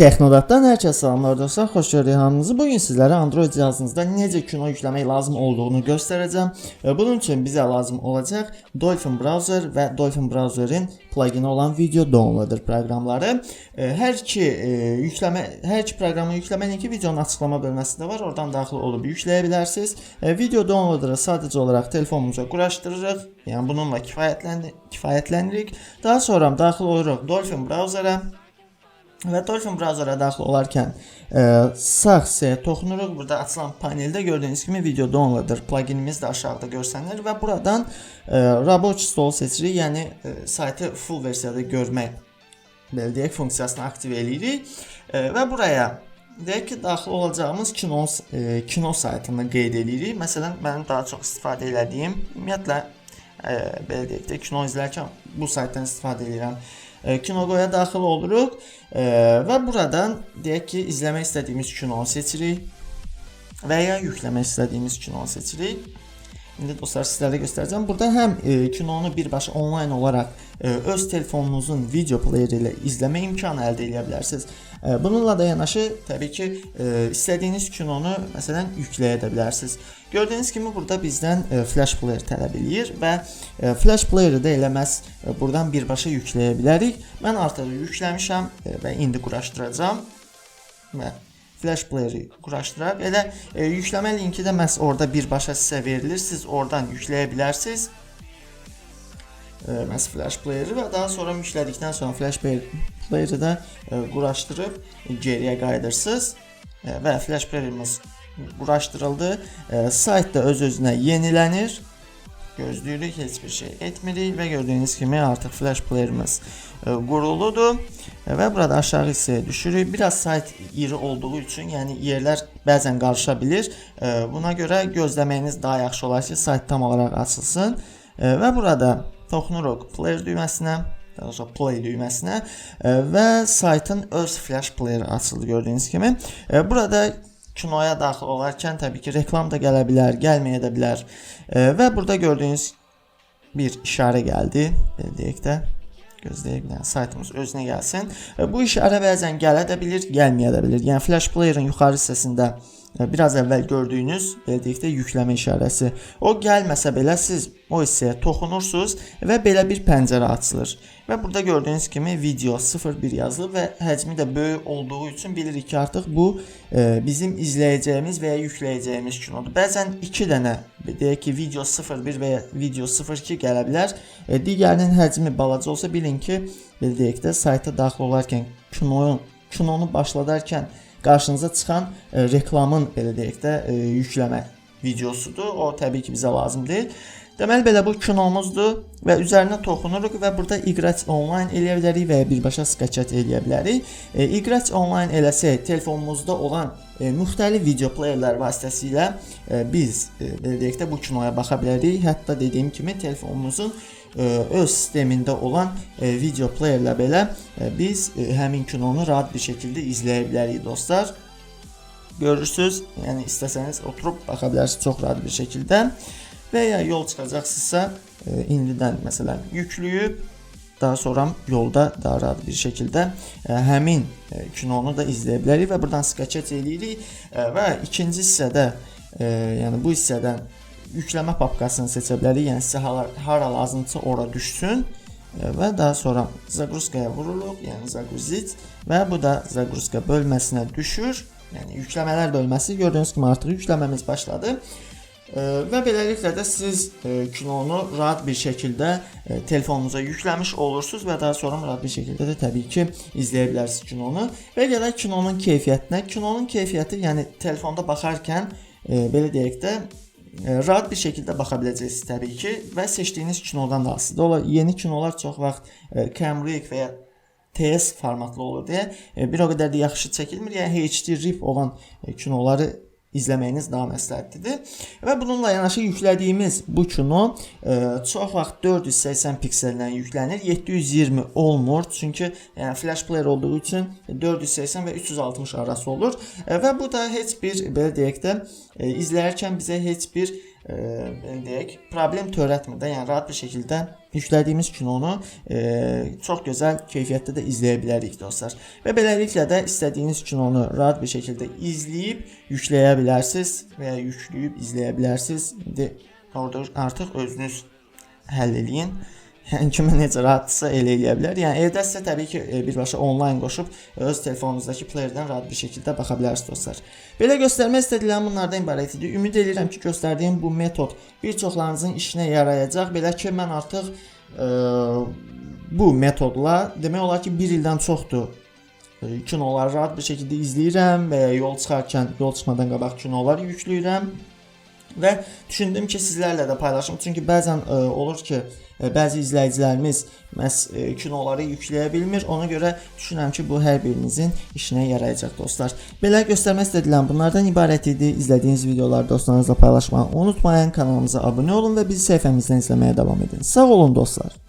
Texnodatdan hər kəsə salamlar dostlar, xoş gördük hamınızı. Bu gün sizlərə Android cihazınızda necə kino yükləmək lazım olduğunu göstərəcəm. Bunun üçün bizə lazım olacaq Dolphin Browser və Dolphin Browserin plugini olan Video Downloader proqramları. Hər iki proqramı yükləmə linki videonun açıqlama bölməsində var. Oradan daxil olub yükləyə bilərsiniz. Video Downloader'ı sadəcə olaraq telefonumuza quraşdırırıq. Yəni bununla kifayətlənirik. Daha sonra daxil oluruq Dolphin Browser'a. Və Dolphin Browser'a daxil olarkən sağ hissəyə toxunuruq. Burada açılan paneldə gördüyünüz kimi Video Downloader pluginimiz də aşağıda görsənir və buradan Рабочий stol seçirik. Yəni saytı full versiyada görmək, belə deyək, funksiyasını aktiv eləyirik. Və buraya deyək ki, daxil olacağımız kino saytını qeyd eləyirik. Məsələn, mənim daha çox istifadə elədiyim, ümumiyyətlə belə deyək də, kino izlərkən bu saytdan istifadə edirəm. Kinogoya daxil oluruq və buradan deyək ki, izləmək istədiyimiz kinonu seçirik və ya yükləmək istədiyimiz kinonu seçirik. İndi dostlar, sizlərə göstərəcəm. Burada həm kinonu birbaşa onlayn olaraq öz telefonunuzun video playeri ilə izləmə imkanı əldə edə bilərsiniz. Bununla da yanaşı təbii ki, istədiyiniz kinonu məsələn yükləyə də bilərsiniz. Gördüyünüz kimi burada bizdən flash player tələb eləyir və flash playeri də elə məhz buradan birbaşa yükləyə bilərik. Mən artıq yükləmişəm və indi quraşdıracağam. Və flash playeri quraşdıraq. Elə yükləmə linki də məhz orada birbaşa sizə verilir. Siz oradan yükləyə bilərsiniz. Məhz flash playeri və daha sonra yüklədikdən sonra flash playeri də quraşdırıb geriyə qayıdırsınız. Və flash playerimiz quraşdırıldı. Sayt da öz-özünə yenilənir. Gözləyirik, heç bir şey etmirik və gördüyünüz kimi artıq flash playerimiz quruludur. Və burada aşağı hissəyə düşürük. Biraz sayt iri olduğu üçün, yəni yerlər bəzən qarışa bilir. Buna görə gözləməyiniz daha yaxşı olar ki, sayt tam olaraq açılsın. Və burada toxunuruq player düyməsinə, daha doğrusu play düyməsinə və saytın öz flash playeri açıldı gördüyünüz kimi. Burada kinoya daxil olarkən təbii ki, reklam da gələ bilər, gəlməyə də bilər. Və burada gördüyünüz bir işarə gəldi. Belə deyək də. Gözləyək, yəni saytımız özünə gəlsin. Bu işarə bəzən gələ də bilir, gəlməyə də bilir. Yəni flash player'ın yuxarı hissəsində biraz əvvəl gördüyünüz, belə deyək də, yükləmə işarəsi. O gəlməsə belə siz o hissəyə toxunursunuz və belə bir pəncərə açılır. Və burada gördüyünüz kimi video 01 yazılıb və həcmi də böyük olduğu üçün bilirik ki, artıq bu bizim izləyəcəyimiz və ya yükləyəcəyimiz kinodur. Bəzən iki dənə, deyək ki, video 01 və ya video 02 gələ bilər. Digərinin həcmi balaca olsa bilin ki, belə deyək də, sayta daxil olarkən kinonu başladarkən qarşınıza çıxan reklamın, belə deyək də, yükləmə videosudur. O təbii ki, bizə lazım deyil. Deməli belə bu kinomuzdur və üzərinə toxunuruq və burada играть онлайн eləyə bilərik və ya birbaşa скачать eləyə bilərik. Играть онлайн eləsək, telefonumuzda olan müxtəlif video playerlər vasitəsilə biz belə deyək də, bu kinoya baxa bilərik. Hətta dediyim kimi telefonumuzun öz sistemində olan video playerlə belə biz həmin kinonu rahat bir şəkildə izləyə bilərik dostlar. Görürsüz, yəni istəsəniz oturub baxa bilərsiniz çox rahat bir şəkildə. Və ya yol çıxacaqsınızsa, indidən məsələn yükləyib daha sonra yolda daha rahat bir şəkildə həmin kinonu da izləyə bilərik və buradan скачать eləyirik və ikinci hissədə, yəni bu hissədən yükləmə papkasını seçə bilərik. Yəni sizə hara lazımdırsa ora düşsün və daha sonra загрузкaya vururuq, yəni загрузить və bu da загрузка bölməsinə düşür. Yəni yükləmələr bölməsi, gördüyünüz kimi artıq yükləməmiz başladı. Və beləliklə də siz kinonu rahat bir şəkildə telefonunuza yükləmiş olursunuz və daha sonra rahat bir şəkildə də təbii ki, izləyə bilərsiniz kinonu. Və gələk kinonun keyfiyyətinə. Kinonun keyfiyyəti, yəni telefonda baxarkən belə deyək də, rahat bir şəkildə baxa biləcəksiniz təbii ki və seçdiyiniz kinodan da asılıdır. Ola yeni kinolar çox vaxt Camric və ya TS formatlı olur deyə bir o qədər də yaxşı çəkilmir. Yəni HD RIP olan kinoları izləməyiniz daha məsləhətlidir. Və bununla yanaşı yüklədiyimiz bu kino çox vaxt 480 pikseldən yüklənir. 720 olmur. Çünki yəni flash player olduğu üçün 480 və 360 arası olur. Və bu da heç bir, belə deyək də, izləyərkən bizə heç bir belə deyək, problem törətmir də. Yəni rahat bir şəkildə yüklədiyimiz kinonu çox gözəl keyfiyyətdə də izləyə bilərik dostlar. Və beləliklə də istədiyiniz kinonu rahat bir şəkildə izləyib yükləyə bilərsiniz və ya yükləyib izləyə bilərsiniz. İndi orada artıq özünüz həll eləyin. Yəni kimə necə rahatdırsa elə eləyə bilər. Yəni evdə sizə təbii ki, birbaşa onlayn qoşub öz telefonunuzdakı playerdən rahat bir şəkildə baxa bilərsiniz dostlar. Belə göstərmək istədiklərim bunlardan ibarət idi. Ümid edirəm ki, göstərdiyim bu metod bir çoxlarınızın işinə yarayacaq. Belə ki, mən artıq bu metodla demək olar ki, bir ildən çoxdur kinoları rahat bir şəkildə izləyirəm və ya yol çıxarkən, yol çıxmadan qabaq kinolar yükləyirəm. Və düşündüm ki, sizlərlə də paylaşım. Çünki bəzən olur ki, bəzi izləyicilərimiz məhz kinoları yükləyə bilmir. Ona görə düşünürəm ki, bu hər birinizin işinə yarayacaq dostlar. Belə göstərmək istədiklərim bunlardan ibarət idi. İzlədiyiniz videoları dostlarınızla paylaşmağı unutmayın. Kanalımıza abunə olun və bizi səhifəmizdən izləməyə davam edin. Sağ olun dostlar.